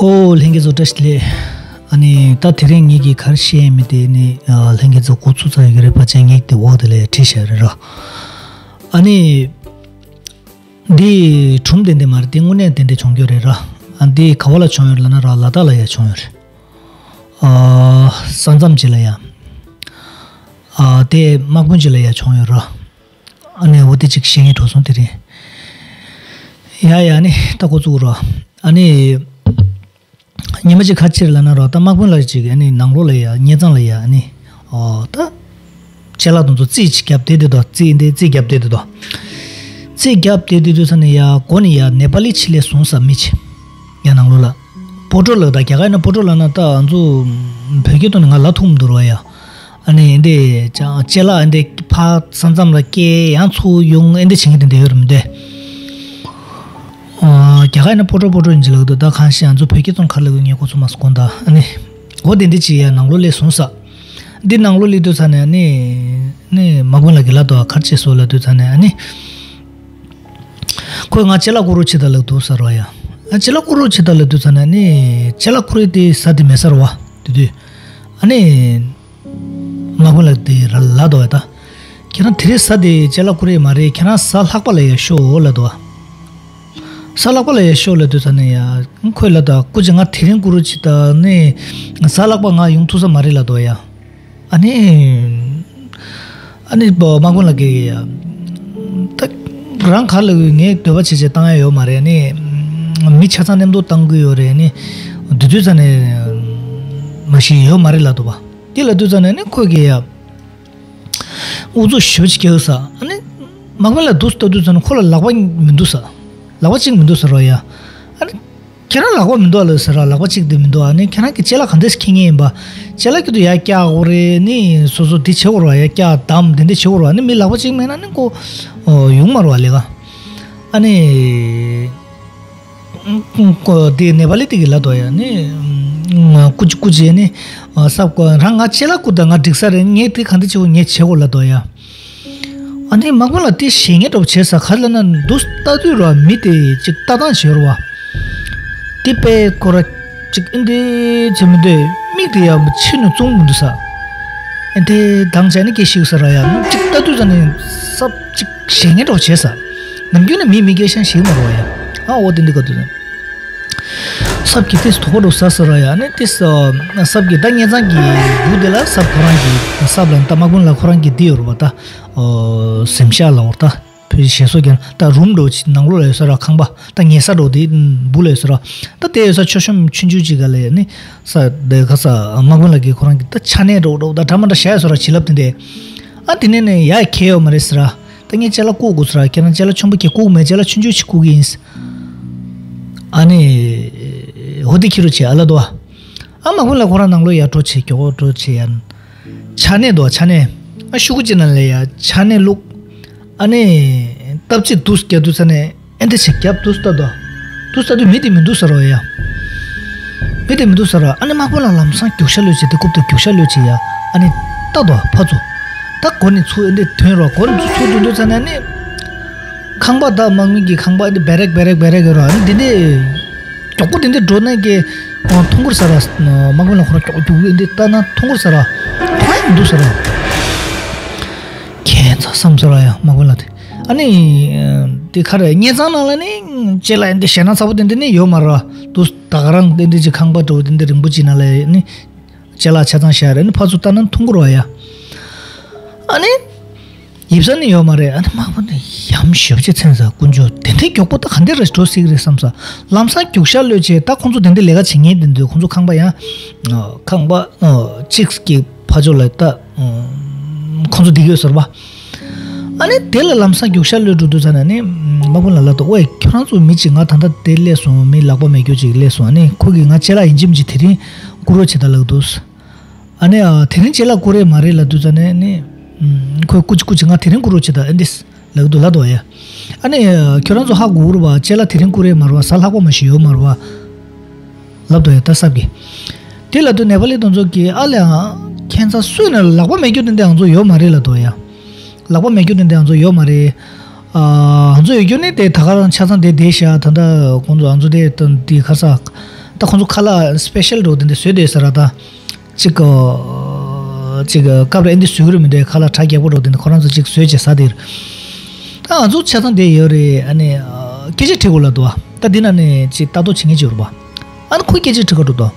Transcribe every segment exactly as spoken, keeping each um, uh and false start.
ཨོ་ལྷན་རྒྱས་ཚོ་བཀྲ་ཤིས་བདེ་ལེགས། ཨ་ནི་ད་དེ་རིང་ངེད་ཀྱིས་ག་རེ་བཤད་ཡིན་མིན་དེ་ནི་ཨ་ལྷན་རྒྱས་ཚོ་འགོ་ཚུགས་ཚར་ཡོད་ཀྱི་རེད། ཕལ་ཆེར་ངེད་དེ་འོག་དེ་ལ་བྲིས་བཞག་རེད་ར། ཨ་ནི་འདི་གྲུབ་དེ་འདྲ་མ་རེད། འདི་དངོས་གནས་དེ་འདྲ་བྱུང་རྒྱུ་རེད་ར། ཨ་འདི་ག་བ་ལ་བྱུང་ཡོད་ལབ་ན་ར་ལ་དྭགས་ལ་ཡ་བྱུང་ཡོད་རེད། ཨ་ས་མཚམས་ཅིག་ལ་ཡ། ཨ་དེ་དམག་དཔོན་ཅིག་ལ་ཡ་བྱུང་ཡོད་ར། ཨ་ནི་འོ་དེ་ཅིག་བཤད་ངེས་འགྲོ་སོང་དེ་རིང་། ཡ་ཡ་ཨ་ནི་ད་འགོ་བཙུགས་ར། ཨ་ནི་ཉི་མ་གཅིག་ཁ་ཕྱིར་ལ་ན་རོ། ད་དམག་དཔོན་ལ་ཅིག་ཨ་ནི་ནང་ལོགས་ལ་ཡ་གཉེར་ཚང་ལ་ཡ་ཨ་ནི་ཨོ་ད་ཅ་ལག་དང་ཚོ་རྩིས་ཅིག་བརྒྱབ་བསྡད་དེ་དོ། རྩིས་འདི་རྩིས་བརྒྱབ་བསྡད་དེ་དོ། རྩིས་བརྒྱབ་བསྡད་དེ་དུས་ས་ནས་ཡ་སྒོ་ནས་ཡ་ནེ་པ་ལི་ཕྱི་ལས་བཟུང་ས་མི་ཅིག་ཡ་ནང་ལོགས་ལ། པོ་ཏྲོ་ལ་ད་རྒྱ་གར་ཡིན་ན་པོ་ཏྲོ་ལ་ན་ད་ང་ཚོ་བོད་སྐད་ཐོག་ནས་ང་ལ་ཐུག་མི་འདུག་རོ་ཡ། ཨ་ནི་འདི་ཅ་ཅ་ལག་འདི་ཕ་ས་མཚམས་ལ་སྐྱེལ་ཡང་ཚུར་ཡོང་འདི་བྱེད་མཁན་དེ་འདྲ་ཡོད་རེད་མི་འདུག་ཨ་རྒྱ་གར་ཡིན་ན་པོ་ཏྲོ་པོ་ཏྲོ་ཡིན་གྱི་ལབ་འདུག་ད་གང་ཤེས་ང་ཚོ་བོད་སྐད་ཐོག་ཁ་ལ་གི་ངས་གོ་ཚོད་མ་སོང་གོ། ད་ཨ་ནི་འོ་དེ་འདི་ཅི་ཡ་ནང་ལོགས་ལས་བཟུང་ས། འདི་ནང་ལོགས་སླེབས་དུས་ཙ་ནས་ཨ་ནི་ནི་དམག་དཔོན་ལགས་ཀྱིས་ལབ་འདུག་ག་རེ་བྱས་སོང་ལབ་དུས་ཙ་ནས་ཨ་ནི། ཁོས་ང་ཅ་ལག་བསྐུར་རོགས་བྱེད་དང་ལབ་འདུག་ཟེར་བ་ཡ། ཨ་ཅ་ལག་བསྐུར་རོགས་བྱེད་དང་ལབ་དུས་ཙ་ནས་ནི་ཅ་ལག་བསྐུར་ཡས་དེ་ཟ་དེ་མེད་ཟེར་བ། དེ་དུས་ཨ་ནི་དམག་དཔོན་ལགས་དེ་ར་ལབ་འདུག་བ། ད་ཁྱེད་རང་དེ་རིང་ཟ་དེ་ཅ་ལག་བསྐུར་ཡས་མ་རེད། ཁྱེད་རང་ཟ་ལྷག་པ་ལ་ཡ་ཤོག་ལབ་འདུག་བ། ཟ་ལྷག་པ་ལ་ཡ་ཤོག་ལབ་དུས་ཙ་ནས་ཡ་ཁོས་ལབ་འདུག་སྐུ་མཁྱེན་ང་དེ་རིང་བསྐུར་རོགས་བྱེད་དང་ནི་ཟ་ལྷག་པ་ང་ཡོང་ཐུབ་ས་མ་རེད་ལབ་འདུག་བ་ཡ། ཨ་ནི། ཨ་ནི་དམག་དཔོན་ལགས་ཀྱིས་ཡ། ད་རང་ག་ལ་ངས་འདོད་པ་བྱེད་བྱེད་བཏང་ཡ་ཡོད་མ་རེད། ཨ་ནི། མི་ཆ་ཚང་མཉམ་དུ་བཏང་གི་ཡོད་རེད། ཨ་ནི། དེ་དུས་ཙ་ནས་མ་གཞི་ཡོད་མ་རེད་ལབ་འདུག་བ། དེ་ལབ་དུས་ཙ་ནས་ཨ་ནི་ཁོས་ཀྱིས་ཡ། ཨུ་ཚུགས་ཞེ་པོ་ཅིག་བསྐྱལ་ས། ཨ་ནི། དམག་དཔོན་ལགས་འདུག་ལྟ་དུས་ཙ་ནས་ཁོ་ལ་ལག་པ་མི་འདུག་ས། ལག་པ་གཅིག་མི་འདུག་ཟེར་བ་ཡ། ཨ་ནི། ཁྱེད་རང་ལག་པ་མི་འདུག་ཨ་ལབ་ཟེར་ར། ལག་པ་གཅིག་དེ་མི་འདུག་ཨ་ནི་ཁྱེད་རང་གི་ཅ་ལག་ག་འདྲས་ཤིག་འཁྱེར་མཁན་ཡིན་པ། ཅ་ལག་གི་དུ་ཡར་བཀྱག་དགོས་རེད། ནི་སོ་སོ་འདི་བྱེད་དགོས་རེད་བ། ཡར་བཀྱག་བསྡམས་དེ་འདྲས་བྱེད་དགོས་རེད་བ། ནི་མི་ལག་པ་གཅིག་མེད་ན་ནི་ཁོ་ཡོང་མ་རེད་བ་ལས་ཀ། ཨ་ནི་ཁོ་དེ་ནེ་པ་ལི་དེ་གི་ལབ་འདུག་ཡ། ནི་ཀུ་ཅི་ཀུ་ཅི་ནི་ས་རང་ང་ཅ་ལག་བསྐུར་དང་ང་འགྲིག་ས་རེད། ངས་དེ་ག་འདྲས་བྱེད་དགོས་ངས་བྱེད་དགོས་ལབ་འདུག་ཡ། ཨ་ནི་དམག་དཔོན་ལགས་དེ་ཞེད་སྣང་འདྲ་པོ་བྱས་ས། ག་རེ་ལབ་ན་འདུག་ལྟ་དུས་ར་མི་དེ་ཅིག་ལྟ་སྟངས་བྱེད་ར་བ། དེ་དཔེ་ཁོ་ར་ཅིག་ཨེ་འདྲས་བྱེད་མི་འདུག་མིག་དེ་ཡང་ཕྱི་ནས་བཙུམ་མི་འདུག་ས། ཨེ་འདྲས་མདངས་བྱས་ནས་སྐད་ཤིག་ས་ར་ཡ། ཅིག་ལྟ་དུས་ཙ་ནས་སྲབ་ཅིག་ཞེད་སྣང་འདྲ་པོ་བྱས་ས། ནམ་རྒྱུན་ནས་མི་མི་སྐད་ཤང་ཞིག་མ་ར་བ་ཡ། ཨ་འོ་དེ་འདྲས་ག་དུས་ཙ་ནས། སྲབ་ཀྱི་ཏིས་དོག་པོ་འདྲ་པོ་ཟ་ས་ར་ཡ། ཨ་ནི་ཏིས་སྲབ་ཀྱི་ད་ཉེ་ཚང་གི་བུ་དེ་ལ་སྲབ་ཁོ་རང་གི་སྲབ་ལ་ད་དམག་དཔོན་ལགས་ཁོ་རང་གི་འདི་ཡོད་ར་བ། ད་གཟིམ་ཤག་ལ་འོར་ད། བོད་ཞེ་སོགས་ཀྱང་ད་རུམ་འདྲ་པོ་ཅིག་ནང་ལོགས་ལ་ཡོད་ས་ར། ཁང་པ་ད་ཉལ་ས་འདྲ་པོ་དེ་སྦུག་ལ་ཡོད་ས་ར། ད་དེ་ཡོད་ས་མཆོད་གཤོམ་ཆུང་ཆུང་ཅིག་ག་ལ་ཡ་ནི་ས་དེ་ག་ས་དམག་དཔོན་ལགས་ཀྱིས་ཁོ་རང་གི་ད་ཆ་གནས་འདྲ་པོ་འདྲ་པོ་ད་འདྲ་མ་འདྲ་བཞག་ཡོད་ས་ར། བྱིན་རླབས་དེ་འདྲས། ཨ་དེ་ནས་ནས་ཡ་ཁྱད་ཡོད་མ་རེད་ཟེར་ར། ད་ངས་ཅ་ལག་བསྐུར་དགོས་ཟེར་ར། ཁྱེད་རང་ཅ་ལག་ཆེན་པོ་གས་བསྐུར་མེད། ཅ་ལག་ཆུང་ཆུང་ཅིག་བསྐུར་གི་ཡིན། ཨ་ནི་འོ་དེ་ཁྱེར་རོགས་བྱེད་ཨ་ལབ་འདུག་བ། ཨ་དམག་དཔོན་ལགས་ཁོ་རང་ནང་ལོགས་ཡར་འགྲོ་བྱེད། མགྱོགས་པོ་འགྲོ་བྱེད་ཡ། ཆ་གནས་འདུག་བ། ཆ་གནས། ཨ་ཤོག་གུ་ཅིག་ནང་ལ་ཡ་ཆ་གནས་བླུགས། ཨ་ནི་སྟབས་གཅིག་འདུག་རྒྱག་དུས་ཙ་ནས། ཨེ་འདྲ་ཞིག་རྒྱབ་འདུག་ལྟ་དོ། འདུག་ལྟ་དུས་མི་དེ་མི་འདུག་ཟེར་རོ་ཡ། མི་དེ་མི་འདུག་ཟེར་རོ། ཨ་ནི་དམག་དཔོན་ལགས་ལམ་སང་རྒྱུག་ཤར་ལོས་བྱེད་དེ་རྐུབ་ཏུ་རྒྱུག་ཤར་ལོས་བྱེད་ཡ། ཨ་ནི་ལྟ་དོ་ཕར་ཚུར། ད་སྒོ་ནས་ཚུར་ཨེ་འདྲ་ཐོན་རོ། སྒོ་ནས་ཚུར་ཐོན་དུས་ཙ་ན་ནི། ཁང་པ་ད་དམག་མི་གི་ཁང་པ་ཨེ་འདྲ་བེ་རེག་བེ་རེག་བེ་རེག་ཡོད་རོ། ཨ་ནི་དེ་འདྲ། མགྱོགས་པོ་དེ་འདྲ་འགྲོ་ནས་ཀྱི། མཐོང་གི་རེད་ཟེར་ར། དམག་དཔོན་ལགས་ཁོ་རང་མགྱོགས་པོ་རྒྱུག་ཨེ་འདྲ་ལྟ་ན་མཐོང་གི་རེད་ཟེར་ར། ཁོ་རང་ཡང་འདུག་ཟེར་ར། ཁྱད་མཚར་བསམ་ཟེར་ར་ཡ་དམག་དཔོན་ལགས་དེ། ཨ་ནི། དེ་ག་རེ་ཉེ་ཚང་ནང་ལ་ནི་ཅེ་ལ་ཨེ་འདི་ཞེད་སྣང་ཚ་པོ་དེ་འདི་ནི་ཡོད་མ་རེད་བ། དུ་ད་ག་རང་དེ་འདི་ཅི་ཁང་པ་འདྲ་བོ་དེ་འདི་རིང་པོ་ཅིག་ནང་ལ་ནི་ཅེ་ལ་ཆ་ཚང་བཞག་རེད། ནི་ཕར་ཚུར་ལྟ་ན་མཐོང་གི་རེད་བ་ཡ། ཨ་ནི་ཡིབ་ས་ནི་ཡོད་མ་རེད། ཨ་ནི་དམག་དཔོན་ནི་ཡམ་ཞོབ་ཅིག་མཚན་ས། དཀོན་མཆོག་དེ་འདྲའི་མགྱོགས་པོ་ད་ག་འདྲ་རེ་འགྲོ་སྲིད་ཀྱི་རེད་བསམ་ས། ལམ་སང་རྒྱུག་ཤར་ལོས་བྱས། ད་ཁོང་ཚོ་དེ་འདྲའི་ལས་ཀ་བྱེད་མཁན་དེ་འདུག་ཁོང་ཚོ་ཁང་པ་ཡང་ཁང་པ་གཅིག་གི་ཕ་ཕྱོགས་ལ་ད་ཁོང་ཚོ་བསྡད་ཡོད་ཟེར་བ། ཨ་ནི་དེ་ལ་ལམ་སང་རྒྱུག་ཤར་ལོས་འགྲོ་དུས་ཙ་ན་ནི་དམག་དཔོན་ལགས་ལབ་འདུག་ཨོའི་ཁྱོད་རང་ཚོ་མི་གཅིག་ང་ད་ལྟ་དེ་སླེབས་སོང་། མི་ལག་པ་མེད་རྒྱུ་ཅིག་སླེབས་སོང་། ཨ་ནི་ཁོ་གིས་ང་ཅེ་ལ་ཡིན་གཅིག་མིན་གཅིག་དེ་རིང་བསྐུར་རོགས་བྱེད་དང་ལབ་འདུག་ཨ་ནི་ཨ་དེ་རིང་ཅེ་ལ་བསྐུར་རེད་མ་རེད་ལབ་དུས་ཙ་ན་ནི་ཁོས་སྐུ་མཁྱེན་སྐུ་མཁྱེན་ང་དེ་རིང་བསྐུར་རོགས་བྱེད་དང་ཨེ་འདི་ལབ་འདུག་ལབ་འདུག་ཡ། ཨ་ནི་ཨ་ཁྱོད་རང་ཚོ་ཧ་གོ་གི་རེད་བ། ཅེ་ལ་དེ་རིང་བསྐུར་རེད་མ་རེད་བ། ཟ་ལྷག་པ་མ་ཞིག་ཡོད་མ་རེད་བ། ལབ་འདུག་ཡ། ད་སྲབ་ཀྱིས། དེ་ལབ་དུས་ནེ་པ་ལི་དེ་ཚོ་གིས་ཨ་ལས་ཨ། ཁྱད་མཚར་སུས་ན་ལག་པ་མེད་རྒྱུ་དེ་འདྲ་ང་ཚོ་ཡོད་མ་རེད་ལབ་འདུག་ཡ། ལག་པ་མེད་རྒྱུ་དེ་འདྲ་ང་ཚོ་ཡོད་མ་རེད། ཨ་ང་ཚོ་ཡོད་རྒྱུ་ནི་དེ་ད་ག་རང་ཆ་ཚང་དེ་བསྡད་ཤག་ད་ལྟ་ཁོང་ཚོ་ང་ཚོ་དེ་དེ་ག་ས། ད་ཁོང་ཚོ་ཁ་ལག་སི་པེ་ཤལ་འདྲ་བོ་དེ་འདྲ་བཟོས་བསྡད་ས་ར་ད། ཅིག་ག་ཅིག་ག་སྐབས་རེ་ཨེ་འདི་བཟོས་ཀྱི་རེད་མི་འདུག་ཁ་ལག་གྲ་རྒྱས་པོ་འདྲ་བོ་དེ་འདྲ་ཁོ་རང་ཚོ་ཅིག་བཟོས་བྱས་ཟ་དེ་རེད། ད་ང་ཚོ་ཆ་ཚང་དེ་ཡོད་རེད། ཨ་ནི་སྐད་ཆ་དྲི་དགོས་ལབ་འདུག་ད་འདི་ན་ནི་ཅིག་ལྟ་རྟོག་བྱེད་མཁན་ཅིག་ཡོད་རེད་པ། ཨ་ནི་ཁོས་སྐད་ཆ་དྲི་ག་འགྲོ་འདུག་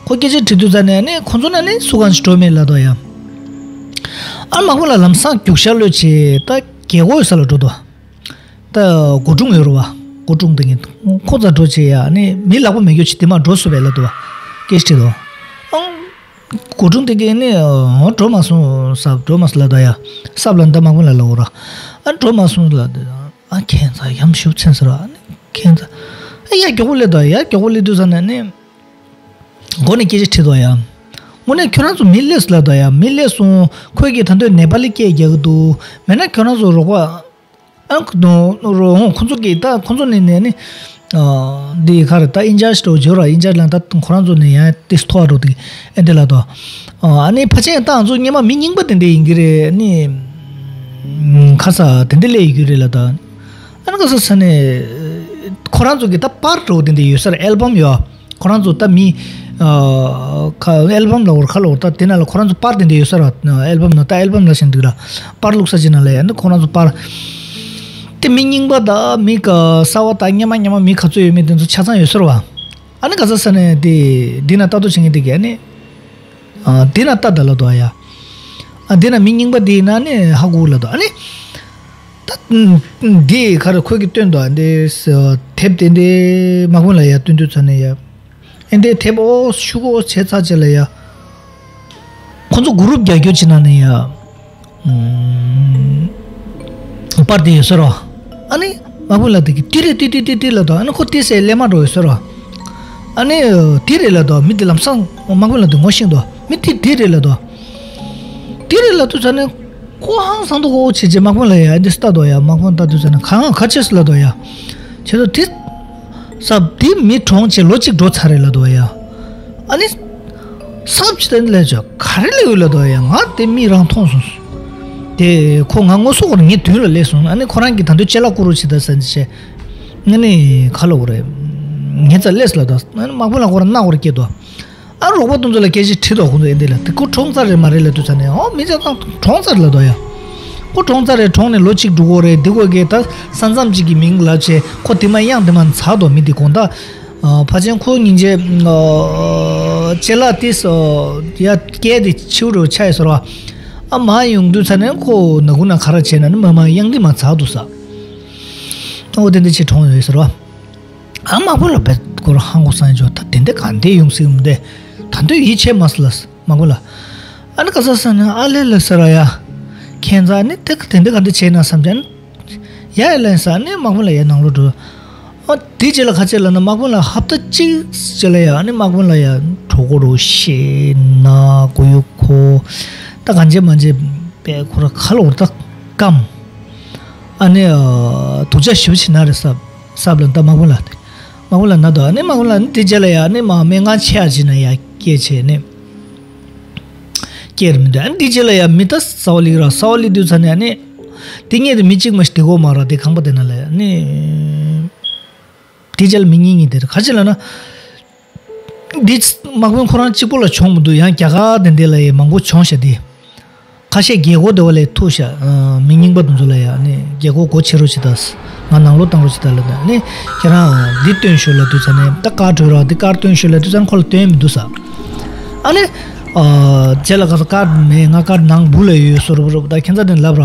ཁོ་སྐད་ཆ་དྲི་དུས་ཙ་ནས་ཨ་ནི་ཁོ་ཚོ་ན་ནི་སུ་གང་ཞིག་འགྲོ་མེད་ལབ་འདུག་ཡ། ཨ་མ་ཁོ་ལ་ལམ་སང་རྒྱུག་ཤར་ལོས་བྱས་ད་རྒྱལ་སྒོ་ཡོད་ས་ལ་འགྲོ་འདུག་ད་སྒོ་སྲུང་ཡོད་རེད་བ། སྒོ་སྲུང་དེ་ངས་ཁོ་ཚ་འགྲོ་བྱས་ཡ་ནི་མི་ལག་པ་མེད་རྒྱུ་ཅིག་དེ་མ་འགྲོ་སུ་བས་ལབ་འདུག་བ། སྐད་ཆ་དྲིས་དོ། ཨང་། སྒོ་སྲུང་དེ་གས་ནི་འོ་འགྲོ་མ་སོང་སབ་འགྲོ་མ་སོང་ལབ་འདུག་ཡ། སབ་ལ་འདི་མ་ཀུན་ལ་ལབ་འོ་ར། ཨ་འགྲོ་མ་སོང་ལབ་འདུག་ཨ་ཁྱེད་ཚ་ཡམ་ཤུགས་ཚན་ཟེར་བ་ནི་ཁྱེད་ཚ། ཨ་ཡ་མགྱོགས་པོ་སླེབས་འདུག་ཡ་མགྱོགས་པོ་སླེབས་དུས་ཙ་ནས་ནི། སྒོ་ནས་སྐད་ཆ་དྲིས་འདུག་ཡ། དངོས་གནས་ཁྱོད་རང་ཚོ་མི་སླེབས་སོང་ལབ་འདུག་ཡ་མི་སླེབས་སོང་ཁོས་ཀྱིས་ད་འདོད་ནེ་པ་ལི་སྐད་རྒྱག་གི་འདུག་མེད་ན་ཁྱོད་རང་ཚོ་རོགས་པ། ཨ་ཁོ་ཁོ་ཚོ་གིས་ད་ཁོ་ཚོ་ནས་ནས་ནི། འདི་ག་རེ་ད་ཨིན་ཅར་ཇི་འདྲ་བོ་བྱོས་ར་ཨིན་ཅར་ཇི་ལ་ད་ཁོ་རང་ཚོ་ནས་ཡང་ཏིས་ཐོ་བ་འགྲོ་དེ་ཨེ་འདི་ལ་ད། ཨ་ནི་ཕལ་ཆེར་ད་ང་ཚོ་སྔོན་མ་མི་རྙིང་པ་དེ་འདྲ་ཡིན་གྱི་རེད་ནི། ཁ་ས་དེ་འདྲ་སླེབས་ཡོད་ཀྱི་རེད་ལ་ད། ཨ་ནི་ཁ་ས་ས་ནས་ཁོ་རང་ཚོ་གིས་ད་པར་འགྲོ་དེ་འདྲ་ཡོད་ས་རེད་ཨལ་བམ་ཡོད། ཁོ་རང་ཚོ་ད་མི། ཁ་ཨལ་བམ་ལ་འོར་ཁ་ལ་འོར་ད་དེ་ན་ལ་ཁོ་རང་ཚོ་པར་དེ་འདྲ་ཡོད་ས་ར་ཨལ་བམ་ན་ད་ཨལ་བམ་ལ་ཞེན་འདུག་ལ་པར་བླུགས་ས་ཅི་ན་ལ་ཡ་ནི་ཁོ་རང་ཚོ་པར། དེ་མི་རྙིང་པ་ད་མི་ག་གསར་བ་ད་སྔོན་མ་སྔོན་མ་མི་ག་ཚོད་ཡོད་མེད་དེ་ཚོ་ཆ་ཚང་ཡོད་ས་ར་བ། ཨ་ནི་ག་ས་ས་ནས་དེ་འདི་ན་ལྟ་རྟོག་བྱེད་མཁན་དེ་གས་ནི། དེ་ན་ལྟ་ད་ལ་དོ་ཡ། ཨ་དེ་ན་མི་རྙིང་པ་དེ་ན་ནི་ཧ་གོ་ལ་དོ་ཨ་ནི། ད། འདི་ག་རེ་ཁོས་ཀྱིས་སྟོན་དོ་འདི། དེབ་དེ་འདི་མ་ཀུན་ལ་ཡ་སྟོན་དུས་ཚ་ནས་ཡ། ཨེ་འདི་དེབ་ཨོ་ཤུ་གོ་བྱས་ཚར་རྗེས་ལ་ཡ། ཁོ་ཚོ་གུ་རུབ་རྒྱག་རྒྱུ་ཅི་ན་ནས་ཡ། པར་དེ་ཡོད་ཟེར་རོ། ཨ་ནི་མ་ཀུན་ལ་དེ་གི་ཏི་རེ་ཏི་ཏི་ཏི་ཏི་ལ་དོ་ཨ་ནི་ཁོ་ཏི་སེ་ལེ་མ་འགྲོ་ཡོད་ཟེར་རོ། ཨ་ནི་ཏི་རེ་ལ་དོ་མི་དེ་ལམ་སང་མ་ཀུན་ལ་དེ་ངོ་ཤེས་དོ་མི་ཏི་ཏི་རེ་ལ་དོ། ཏི་རེ་ལ་དུ་ཚ་ནས། ཁོ་ཧང་སང་དུ་གོ་བྱེད་ཅེས་མ་ཕོན་ལ་ཡ་འདི་ལྟ་དོ་ཡ་མ་ཕོན་ལྟ་དུ་ཚ་ནས་གང་ང་ཁ་ཆེས་ལ་དོ་ཡ། ཁྱེད་ཚོ་དེ། ས་དེ་མི་གྲོངས་ཆེ་ལོ་གཅིག་འགྲོ་ཚར་རེད་ལ་དོ་ཡ། ཨ་ནི། ས་བཅུ་དེ་ལས་ཆོ་ག་རེ་ལས་ཡོད་ལ་དོ་ཡ་ང་དེ་མི་རང་མཐོང་སོང་། དེ་ཁོ་ང་ངོ་སོ་གོར་ངའི་དུས་ལ་སླེབས་སོང་ཨ་ནི་ཁོ་རང་གི་ད་དུ་ཅེ་ལ་ཀུ་རུ་ཆེ་ད་ས་འདི་ཆེ། ང་ནི་ཁ་ལོ་གོ་རེད། ངའི་རྩ་སླེབས་ལ་དོ་ཨ་ནི་མ་ཕོན་ལ་གོ་ར་སྣ་གོ་ར་སྐྱེ་དོ། ཨ་རོགས་པ་དེ་ཚོ་ལ་སྐད་ཆ་དྲིས་དོ་ཁོང་ཚོ་ཨེ་འདི་ལ་དེ་ཁོ་གྲོངས་ཚར་རེད་མ་རེད་ལབ་དུས་ཚ་ནས་ཨོ་མི་ཚེ་ཚང་གྲོངས་ཚར་ལབ་དོ་ཡ། ཁོ་གྲོངས་ཚར་རེད་གྲོངས་ནས་ལོ་གཅིག་འགྲོ་གོ་རེད་འདི་གོ་གེ་ད་ས་མཚམས་གཅིག་གི་མིང་ལབ་བྱས་ཁོ་དེ་མ་གཡང་དེ་མ་ཚར་དོ་མི་དེ་དགོང་དག་ཕ་ཆེན་ཁོ་སྙིང་རྗེ་ཅེ་ལ་ཏིས་ཡ་སྐད་དེ་ཆིའུ་རུ་ཆ་ཡི་ཟེར་བ། ཨ་མ་ཡོང་དུས་ཚ་ནས་ཁོ་ན་གུ་ན་ཁ་ར་བྱས་ན་ནི་མ་མ་གཡང་དེ་མ་ཚར་འདུག་ས། ཨོ་དེ་འདི་ཆེ་གྲོངས་ཡོད་ཟེར་བ། ཨ་མ་ཁོ་ལ་བེད་ཁོ་ར་ཧང་གོ་སང་ཅོ་ད་དེ་འདི་ག་འདི་ཡོང་སྲིད་འདི། ད་འདོད་ཡིད་ཆེས་མ་སི་ལ་མ་ཁོ་ལ། ཨ་ནི་ག་ས་ས་ནི་ཨ་ལེ་ལ་ཟེར་བ་ཡ། ཁྱེད་ཚ་ནི་དེ་ག་དེ་འདི་ག་འདི་བྱས་ན་བསམ་ཅན། ཡ་ཡ་ལན་ས་ནི་མ་ཁོ་ལ་ཡ་ནང་ལོ་འགྲོ། ཨ་དེ་རྗེས་ལ་ཁ་ཆེ་ལ་ན་མ་ཁོ་ལ་ཧབ་ཏ་གཅིག་རྗེས་ལ་ཡ་ཨ་ནི་མ་ཁོ་ལ་ཡ་གྲོ་གོ་རོ་ཤེ་ན་གོ་ཡོ་ཁོ། ད་ག་འཇེ་མ་འཇེ་པའི་ཁོ་ར་ཁ་ལོ་ད་ཀམ། ཨ་ནི་དུག་ཅག་ཞིབ་ཕྱི་ན་རེ་སབ་སབ་ལ་ད་མ་ཁོ་ལ། མ་ཀུན་ལ་ན་དོ་ཨ་ནི་མ་ཀུན་ལ་ནི་དེ་རྗེས་ལ་ཡ་ཨ་ནི་མ་སྨན་ཁང་ཆེ་ཡ་ཅི་ན་ཡ་སྐྱེས་ཆེ་ནི། སྐྱེས་རེད་མི་འདུག་ཨ་ནི་དེ་རྗེས་ལ་ཡ་མི་ད་ས་བ་ལིག་ར་ས་བ་ལིག་དུས་ཚ་ནས་ཨ་ནི། དེ་ངས་དེ་མི་གཅིག་མ་ཞིག་དེ་གོ་མ་ར་དེ་ཁང་པ་དེ་ན་ལ་ཡ་ཨ་ནི། དེ་རྗེས་ལ་མི་གཉིས་གཉིས་དེ་ར་ཁ་ཆེ་ལ་ན། འདི་མ་ཀུན་ཁོ་རང་གཅིག་པོ་ལ་བྱུང་མི་འདུག་ཡང་རྒྱ་གར་དེ་འདྲ་ལ་ཡ་མང་པོ་བྱུང་ཤ་དེ། ཁ་ཤས་རྒྱལ་སྒོ་དེ་བ་ལས་ཐུག་ཤག་མི་རྙིང་པ་དེ་ཚོ་ལ་ཡ་ནི་རྒྱལ་སྒོ་སྒོ་ཕྱེ་རོགས་བྱེད་ད། ང་ནང་ལོགས་བཏང་རོགས་བྱེད་ད་ལབ་ད་ནི་ཁྱེད་རང་འདི་སྟོན་ཤོག་ལབ་དུས་ཚ་ནས་ད་ཀར་བྲོས་རོགས་འདི་ཀར་སྟོན་ཤོག་ལབ་དུས་ཚ་ནས་ཁོ་ལ་སྟོན་མི་འདུག་ས། ཨ་ནི། རྗེས་ལ་ག་ས་ཀར་མེད་ང་ཀར་ནང་སྦུག་ལ་ཡོད་སོ་རུབ་རུབ་ད་ཁྱེད་ཚ་དེ་ལབ་ར།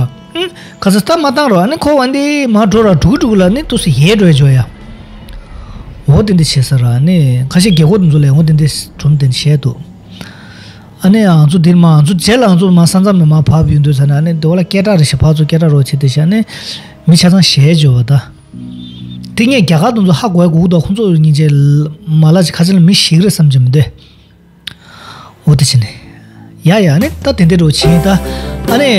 ག་ས་ད་མ་བཏང་རོགས་ཨ་ནི་ཁོ་བ་འདི་མ་འགྲོ་ར་འགྲུག་འགྲུག་ལ་ནི་ཏུ་སི་ཡལ་འགྲོ་ཡ་འཇོ་ཡ། འོ་དེ་འདི་བྱེད་ས་ར་ནི་ཁ་ཤས་རྒྱལ་སྒོ་དེ་ཚོ་ལས་འོ་དེ་འདི་གྲུམ་དེ་འདི་བྱས་འདུག་ཨ་ནི་ང་ཚོ་འདིར་མ་ང་ཚོ་རྗེས་ལ་ང་ཚོ་མ་ས་མཚམས་ནས་མ་བབས་ཡོང་དུས་ཚ་ན་ཨ་ནི་དེ་བ་ལ་སྐད་གྲགས་རེ་ཞིག་ཕར་ཚུར་སྐད་གྲགས་རོགས་བྱེད་དེ་བྱ་ནི་མི་ཆ་ཚང་ཞལ་བརྗོད་པ་ད། དེ་ངས་རྒྱ་གར་དུ་ཚོ་ཧ་གོ་ཡ་གུག་དང་ཁོང་ཚོ་སྙིང་རྗེ་མ་ལ་ཅིག་ཁ་ཆེ་ལ་མི་ཞིག་རེད་བསམ་གྱི་མི་འདུག་འོ་དེ་བྱས་ནས་ཡ་ཡ་ཨ་ནི་ད་དེ་འདྲ་རོགས་བྱེད་ད་ཨ་ནི།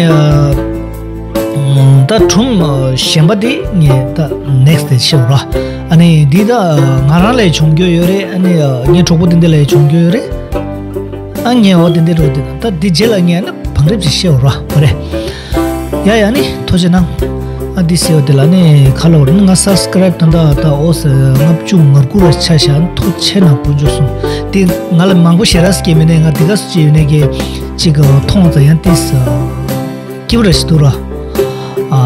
ད་གྲུམ་གཞན་པ་དེ་ངས་ད་ནེག་སི་དེ་ཤེས་རོགས། ཨ་ནི་འདི་ད་ང་རང་ལ་ཡང་བྱུང་རྒྱུ་ཡོད་རེད། ཨ་ནི་ངའི་གྲོགས་པོ་དེ་འདི་ལ་ཡང་བྱུང་རྒྱུ་ཡོད་རེད། ཨ་ངས་འོ་དེ་འདི་རོགས་དེ་ད་འདི་རྗེས་ལ་ངས་ཨ་ནི་བང་རིབ་ཅིག་ཤེས་རོགས་རེད། ཡ་ཡ་ནི་ཐུགས་རྗེ་གནང་། ཨ་འདི་ཟེར་བ་དེ་ལ་ནི་ཁ་ལོ་ང་སབ་སི་ཀ་རབ་ད་ད་ད་ཨོ་ཟེར་ལྔ་བཅུ་ང་དགུ་ར་ཆ་བཞག་ཐོ་ཆེ་ན་དགུ་བཅུ་གསུམ། དེ་ང་ལ་མང་པོ་ཞེ་དྲག་སྐྱེས་མེད་ནས། ང་དེ་ག་སུ་ཅི་ཡོད་ནས་ཀྱི་ཅིག་མཐོང་ཙང་ཡང་ཏིས་སྐྱིད་པོ་ར་ཞིག་འདུག་ར། ཨ་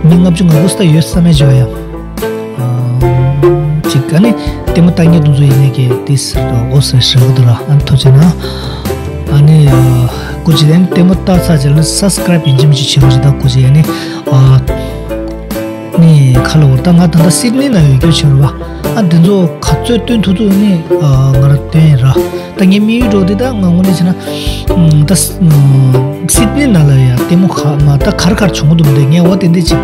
མི་ལྔ་བཅུ་ང་དགུ་ས་ཡོད་ས་མེད་བྱོས་ཡ། ཅིག་ཨ་ནི་ལྟད་མོ་ལྟ་མཁན་དུ་ཚོ་ཡིན་ནས་ཀྱི་ཏིས་ཨོ་ཟེར་ཞེ་དྲག་འདུག་ར། ཨ་ཐོ་ཆེ་ན་ཨ་ནི་སྐུ་ཅི་ལན་ལྟད་མོ་ལྟ་ཚར་རྗེས་ལ་སབ་སི་ཀ་རབ་ཡིན་གཅིག་མིན་གཅིག་བྱེད་རོགས་ཞེ་དྲག་སྐུ་ཅི་ཡ་ནི་ཨ། ནི་ཁ་ལོ་བར་ད་ང་ད་ལྟ་སིད་ནི་ན་ཡོད་རྒྱུ་བྱེད་རོགས། ཨ་འདི་ཚོ་ག་ཚོད་སྟོན་ཐུབ་ཐུབ་ནི་ང་ར་སྟོན་ཡིན་ར། ད་ངའི་དམིགས་ཡུལ་འགྲོ་འདི་ད་ང་དངོས་གནས་བྱས་ན་ད་སིད་ནི་ན་ལ་ཡ་ལྟད་མོ་ཁ་མ་ད་གར་གར་བྱུང་འདུག་འདི་ངས་འོ་དེ་འདི་ཅིག་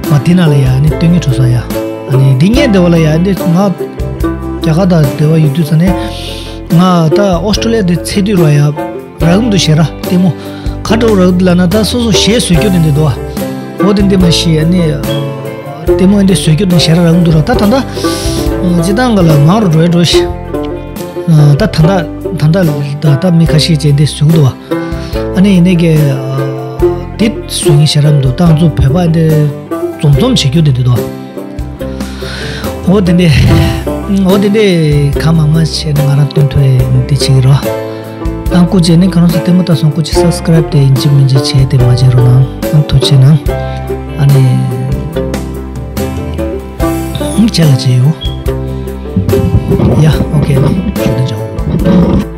མ་དེ་ན་ལ་ཡ་ནི་སྟོན་གྱི་འགྲོ་ས་ཡ། ཨ་ནི་འདི་ངས་འདི་བ་ལ་ཡ་འདི་ང་རྒྱ་གར་ད་འདི་བ་ཡོད་དུས་ས་ནས་ང་ད་ཨོ་སི་ཀྲོ་ལི་ཡ་འདི་ཚེ་དུས་ར་ཡ། རག་གི་འདུག་ཞེ་དྲག་ལྟད་མོ་ག་འདྲ་བོ་རག་གི་འདུག་ལབ་ན་ད་སོ་སོ་གཞས་བཟོ་རྒྱུ་དེ་འདྲ་འདུག་ཨ། འོ་དེ་འདྲ་མ་གཞི་ཨ་ནི་ལྟད་མོ་འདི་བཟོ་རྒྱུ་དེ་ཞེ་དྲག་རག་གི་འདུག་ར། ད་ད་ལྟ་སྤྱིར་བཏང་ག་ལ་མང་རུ་འགྲོ་ཡ་འགྲོ་ཞིག་ད་ད་ལྟ་ད་ལྟ་ད་ལྟ་མི་ཁ་ཤས་ཀྱིས་འདི་བཟོ་གི་འདུག་ཨ། ཨ་ནི་ཡིན་ནའི་གི་དེ་བཟོ་མཁན་ཞེ་དྲག་མི་འདུག་ད་ང་ཚོ་བོད་པ་འདི་འཛོམས་འཛོམས་བྱེད་རྒྱུ་དེ་འདྲ་འདུག་ཨ། འོ་དེ་འདྲ། འོ་དེ་འདྲ་གང་མང་མང་བྱས་ནས་ང་རང་སྟོན་ཐུབ་ཡ་འདི་བྱེད་ཀྱི་རོ། ཨང་སྐུ་མཁྱེན་ནི་གང་རུང་ཚོ་ལྟད་མོ་ལྟ་སོང་སྐུ་མཁྱེན་སབ་སི་ཀ་རབ་དེ་ཡིན་གཅིག་མིན་གཅིག་བྱས་ཏེ་མ་བརྗེད་རོགས་གནང་། ཨང་ཐུགས་རྗེ་གནང་། ཨ་ནི་ཨང་ཁྱེད་ལ་བྱས་ཡོང་། ཡ་ཨོ་ཁེ་ནི་ཞུ་དེ་བྱའོ།